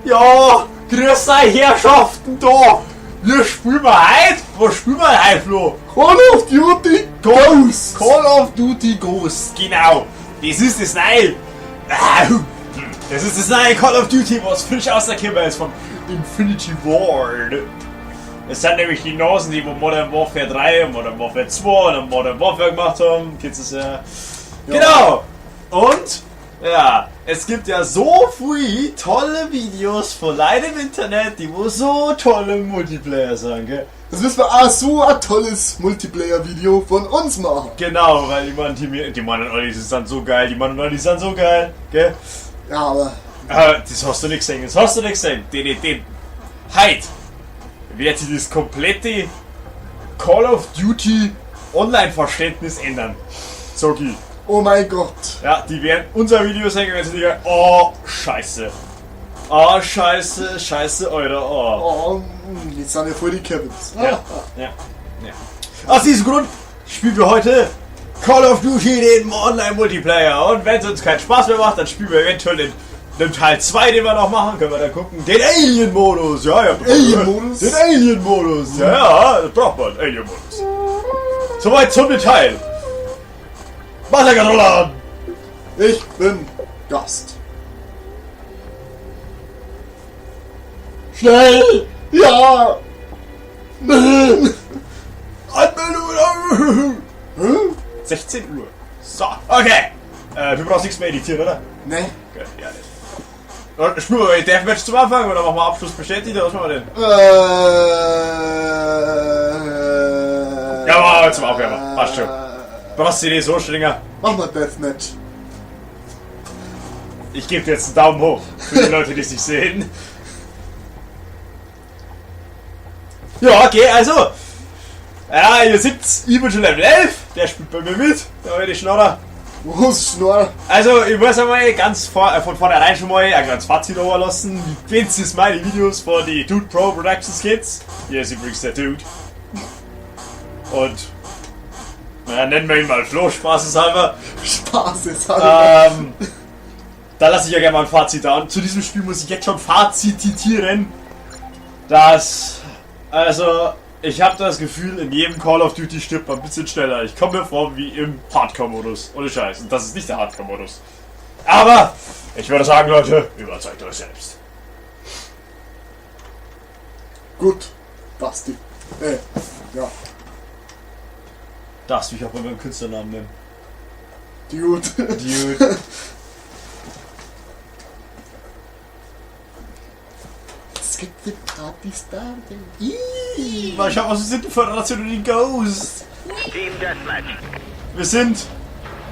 Ja, grüß euch Herrschaften da. Wir spielen wir heute. Was spielen wir heute, Flo? Call of Duty Ghosts. Call of Duty Ghosts, genau. Das ist das neue. Das ist das neue Call of Duty, was frisch rausgekommen ist von Infinity Ward. Es sind nämlich die Nasen, die wo Modern Warfare 3 und Modern Warfare 2 und Modern Warfare gemacht haben. Kennst du es ja? Genau! Und, ja, es gibt ja so viele tolle Videos von Leuten im Internet, die wo so tolle Multiplayer sind, gell? Das müssen wir auch so ein tolles Multiplayer-Video von uns machen. Genau, weil die meinen, die meinen, oh, die sind so geil, die meinen, oh, die sind so geil, gell? Ja, aber Das hast du nicht gesehen, das hast du nicht gesehen. Den. Heute wird sich das komplette Call of Duty Online-Verständnis ändern. Sag ich. Oh mein Gott. Ja, die werden unser Video sehen und werden sich denken, oh, scheiße. Oh, scheiße, scheiße, Alter, oh. Oh, jetzt sind ja voll die Kevins. Ja, ja, ja. Aus diesem Grund spielen wir heute Call of Duty, den Online-Multiplayer. Und wenn es uns keinen Spaß mehr macht, dann spielen wir eventuell den Teil 2, den wir noch machen, können wir dann gucken. Den Alien-Modus, ja, ja. Alien-Modus? Den Alien-Modus, ja, ja, das braucht man, Alien-Modus. Soweit zum Detail. Wassercontroller an! Ich bin Gast. Schnell! Ja! Nein! Anmeldung! Hä? 16 Uhr. So, okay. Du brauchst nichts mehr editieren, oder? Nee. Okay, ja, nicht. Und spielen wir Deathmatch zum Anfang oder machen wir Abschluss bestätigt oder was machen wir denn? Ja, machen wir zum Aufwärmen. Passt schon. Brauchst du die so strenger? Mach mal Deathmatch. Ich gebe dir jetzt einen Daumen hoch für die Leute, die es nicht sehen. Ja, okay, also. Ja, ihr seht, ich bin schon Level 11. Der spielt bei mir mit. Da habe ich die Schnorrer. Wo ist Schnorr? Also, ich muss einmal ganz von vornherein schon mal ein kleines Fazit lassen. Wie findest du meine Videos von die Dude Pro Productions Kids? Hier ist übrigens der Dude. Und, naja, nennen wir ihn mal Flo, spaßeshalber. Spaßeshalber. Da lasse ich ja gerne mal ein Fazit da. Und zu diesem Spiel muss ich jetzt schon fazititieren, dass, also, ich habe das Gefühl, in jedem Call of Duty stirbt man ein bisschen schneller. Ich komme mir vor wie im Hardcore-Modus. Ohne Scheiß. Und das ist nicht der Hardcore-Modus. Aber, ich würde sagen, Leute, überzeugt euch selbst. Gut, Basti. Ja. Darfst du mich auch bei meinem Künstlernamen nennen? Dude. Dude. Es gibt die Party starting. Ih, mal schauen, was wir sind für Föderation und die Ghosts. Team Deathmatch. Wir sind.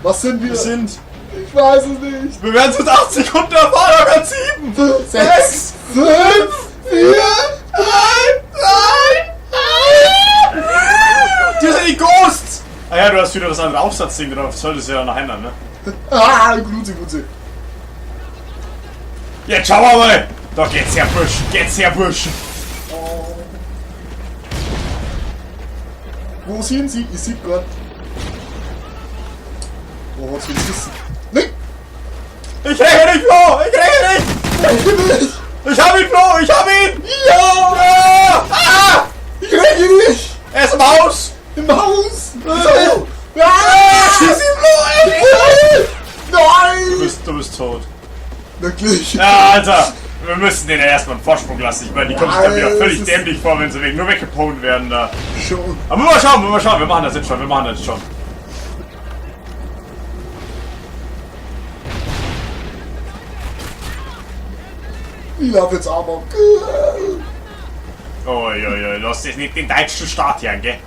Was sind wir? Wir sind. Ich weiß es nicht. Wir werden es in 8 Sekunden erfahren, aber ganz 7, 6, 5, 4, 3, 2, 1. Die sind die Ghosts! Ah ja, du hast wieder das andere Aufsatzding drauf. Das solltest du ja noch ändern, ne? Ah, Grüße, Grüße. Jetzt schauen wir mal! Doch, geht's her, Burschen! Geht's her, Burschen! Oh. Wo sind sie? Ich sehe grad. Wo hat's geschissen? Nein! Ich kriege dich, Flo! Ich kriege dich! Ich dich! Ich hab ihn, Flo! Ich hab ihn! Ja! Ja! Ah! Ich kriege dich! Er ist im Haus! Im Haus! So. Ah! Schieß ihn, Flo! Nein! Du bist tot. Wirklich? Ja, Alter! Wir müssen denen ja erstmal einen Vorsprung lassen. Ich meine, die kommen sich dann wieder Ja, völlig das ist dämlich vor, wenn sie wegen nur weggepwned werden da. Schon. Aber mal schauen, mal schauen. Wir machen das jetzt schon, wir machen das jetzt schon. Ich lauf jetzt Amok. Oi, oi, oi, lass dich nicht den deutschen Staat hier, gell?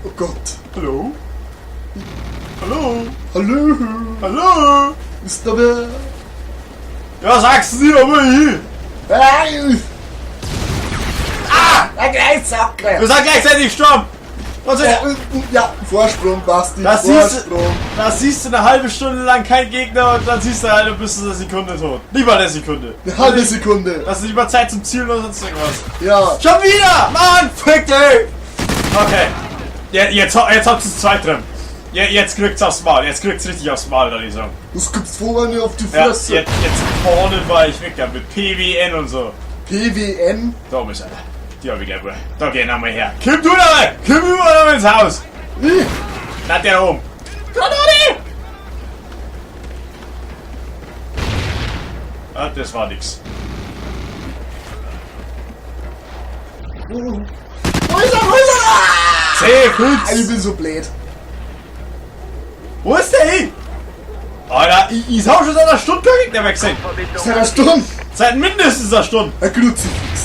Oh Gott. Hallo? Hallo? Hallo? Hallo? Ist da wer? Ja, sag's dir aber hier! Hey! Ah! Wir sind gleichzeitig gestorben! Also, Ja, Vorsprung, Basti, Das siehst, Vorsprung. das siehst du eine halbe Stunde lang kein Gegner und dann siehst du halt, du bist eine Sekunde tot. Nicht mal eine Sekunde. Eine halbe Sekunde. Das ist nicht mal Zeit zum Zielen oder sonst irgendwas. Ja. Schon wieder! Mann, fick dich! Okay. Ja, jetzt habt ihr es zweit drin. Ja, jetzt kriegt's aufs Maul, jetzt kriegt's richtig aufs Maul, da ich sagen. Das gibt's vorher nicht auf die Ja, Fresse. jetzt vorne war ich weg da mit PWN und so. PWN. Da ist er. Die hab ich gleich wohl. Da geh noch mal her. Komm du da mal! Komm über da ins Haus! Ich. Na, der da oben. Granate! Ah, das war nix. Wo ist er? Wo ist er? Ah! C5! Ich bin so blöd. Wo ist der hin? Alter, ich hab schon seit einer Stunde keinen Gegner mehr gesehen. Seit einer Stunde. Seit mindestens einer Stunde. Ein Kruzifix.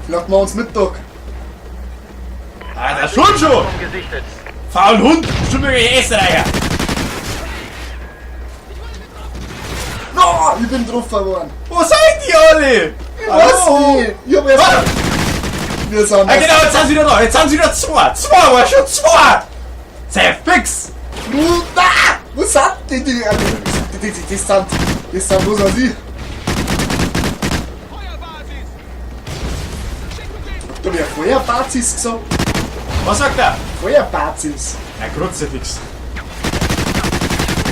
Vielleicht machen wir uns Mittag. Alter, schon schon. Faulen Hund. Bestimmt irgendwelche Österreicher. No, ich bin drauf geworden. Wo seid ihr alle? Ich weiß nicht. Ich hab erst... Ah! Wir sind... Ah, genau, jetzt sind sie wieder da. Jetzt sind sie wieder zwei. Zwei, war schon zwei. Sehr fix. Bruder! Wo sind die? Das sind bloß an sie. Hat da wer Feuerbazis gesagt? Was sagt er? Feuerbazis. Na, Kruzifix.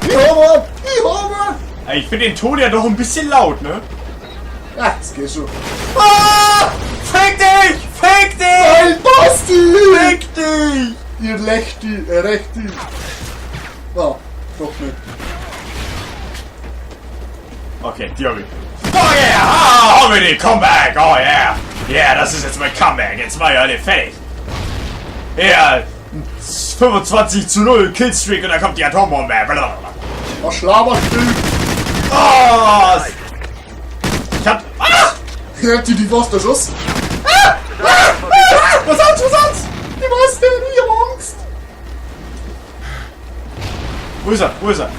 Ich hab einen! Ich hab einen! Ich finde den Ton ja doch ein bisschen laut, ne? Ja, das geht schon. Ah! Fick dich! Fick dich! Nein, Basti! Fick dich! Ihr Lechti, Rechti. Ah, doch nicht. Okay, die hab ich. Oh yeah! Ah, hab ich die! Comeback! Oh yeah! Yeah, das ist jetzt mein Comeback. Jetzt mach ich alle fertig. Ja, 25:0 Killstreak und dann kommt die Atombombe. Blablabla. Was schlaberst du? Oh! Ich hab... Ah! Hört ihr die was der Schuss? Ah! Ah! Was sonst? Was sonst? Ich weiß nicht, ich hab Angst. Wo ist er? Wo ist er?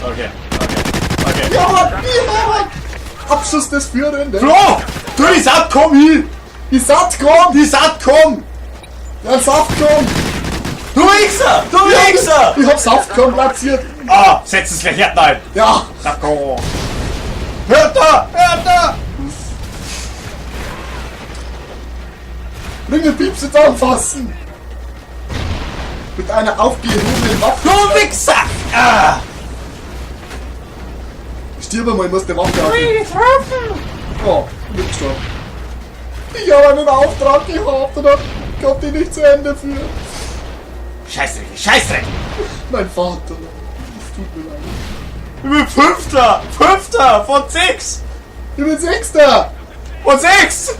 Okay, okay, okay. Ja, Mann, ja, Mann. Abschuss des Führenden. Flo! Du, die Satcom hier! Die Satcom! Die Satcom! Der Saftcom! Du Wichser! Du Wichser! Ich hab Saftcom platziert. Ah, setz es gleich her, nein! Ja! Satcom! Hört da! Hört da! Bring den Pieps jetzt anfassen! Mit einer aufgehobenen Waffe. Du Wichser! Ah! Stirb einmal, ich muss die Waffe aufheben. Oh, ich bin gestorben. Ich habe einen Auftrag gehabt und hab, konnte ihn nicht zu Ende führen. Scheißdreck, Scheißdreck! Mein Vater. Es tut mir leid. Ich bin Fünfter! Fünfter von 6! Ich bin Sechster! Von 6!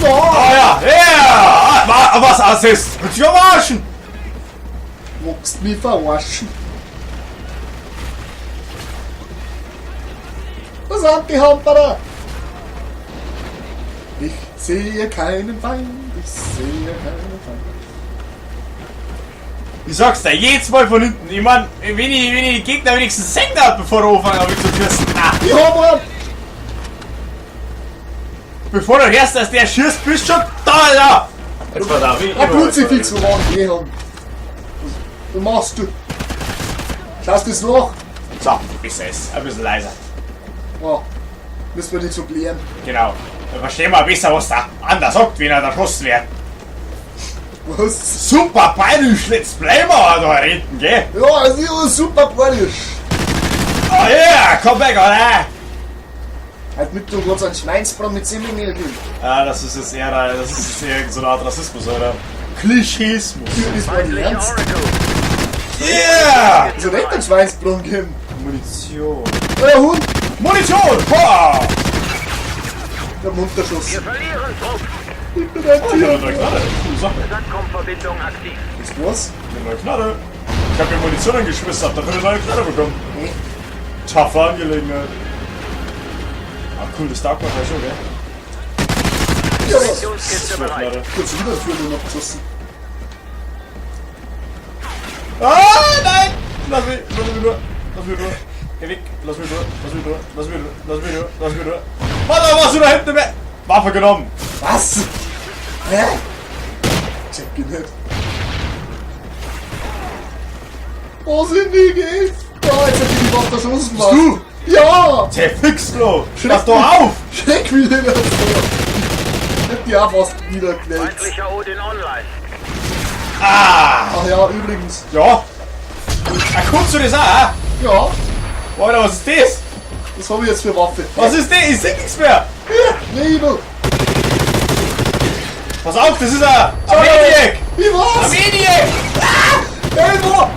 Oh, Oh ja! Ja! Was Assist? Willst du mich verarschen? Magst mich verarschen? Was sind die Hamperer? Ich sehe keinen Feind, ich sehe keinen Feind. Ich sag's dir, jedes Mal von hinten. Ich mein, wenn ich die Gegner wenigstens sehen darf, bevor er anfangen habe ich zu schießen. Ah, Ich hab einen! bevor du hörst, dass der schießt, bist du schon da, Alter! Jetzt pass auf, ich, Ein Kruzifix, wo waren die haben? Was machst du? Schaust du das nach? So, besser ist. Ein bisschen leiser. Oh, müssen wir nicht so blären. Genau. Dann verstehen wir besser, was der anders sagt, wenn er da erschossen wird. Was? Super bayerisch, Let's Play mal da hinten, gell? Ja, es ist super bayerisch. Oh yeah, komm weg, oder? Heute Mittag hat's einen Schweinsbraten mit Semmelmehl gegeben. Ah, das ist jetzt eher, das ist jetzt eher so eine Art Rassismus, oder? Klischeeismus. Das war nicht ernst. Yeah! Es hat echt einen Schweinsbraten gegeben. Munition. Euer Hund! Munition! Boah! Der Mund erschossen. Wir verlieren Trupp. Ich bin ein Ich hab eine Tier. neue Knarre. Coole Sache. Satcom-Verbindung aktiv. Was war's? Eine neue Knarre. Ich hab mir Munition angeschmissen, hab dafür eine neue Knarre bekommen. Hä? Taffe Angelegenheit. Ah, cool, das taugt mir halt schon, gell? Ja, Munitionskiste Neue bereit. Knarre. ich hab schon wieder einen Führer abgeschossen. Ah, nein! Lass mich nur, lass mich nur. Geh weg, lass mich nur, lass mich nur, lass mich nur, lass mich nur, lass mich nur. Warte, was du da hinten? Waffe genommen! Was? Hä? Check ich nicht. Wo sind die Gegner? Oh, jetzt hab ich die Waffe erschossen. Bist du? Ja! Der Fixlo! Pass doch auf! Schreck mich nicht so. die auch fast niedergewälzt. Feindlicher Odin online. Ah! Ach ja, übrigens. Ja. Ah, kommst du das auch? Ah? Ja, Alter, was ist das? was habe ich jetzt für Waffe? Was ist das? Ich seh nichts mehr. Nebel! Pass auf, das ist ein Maniac! Wie Ein was? Maniac! Elmo!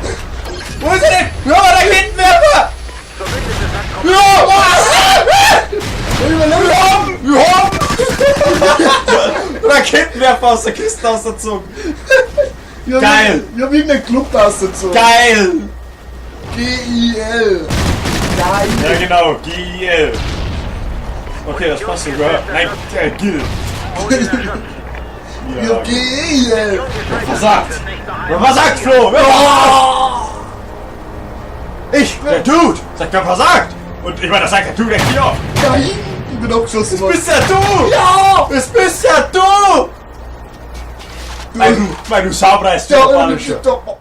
Wo ist er denn? Ja, Raketenwerfer! Verbündete Satcom. Ja, was? Überlebe! Wir haben Raketenwerfer aus der Kiste ausgezogen. Ich hab Geil. Ich hab irgendeinen Club ausgezogen. Geil! G-I-L. Geil. Ja, genau, G-I-L. Okay, das passt sogar. Nein, Gil. Odin erschöpft. Ich hab G-I-L. Versagt! Wer versagt, Flo? Wer versagt? Ich, der Dude, sagt, wer versagt? Und ich meine, das sagt der Dude echt nicht auf. Geil. Ich bin abgeschossen worden. Bist ja du! Ja! Es bist ja du! Mein du Saupreis, du Ja, japanischer. ja.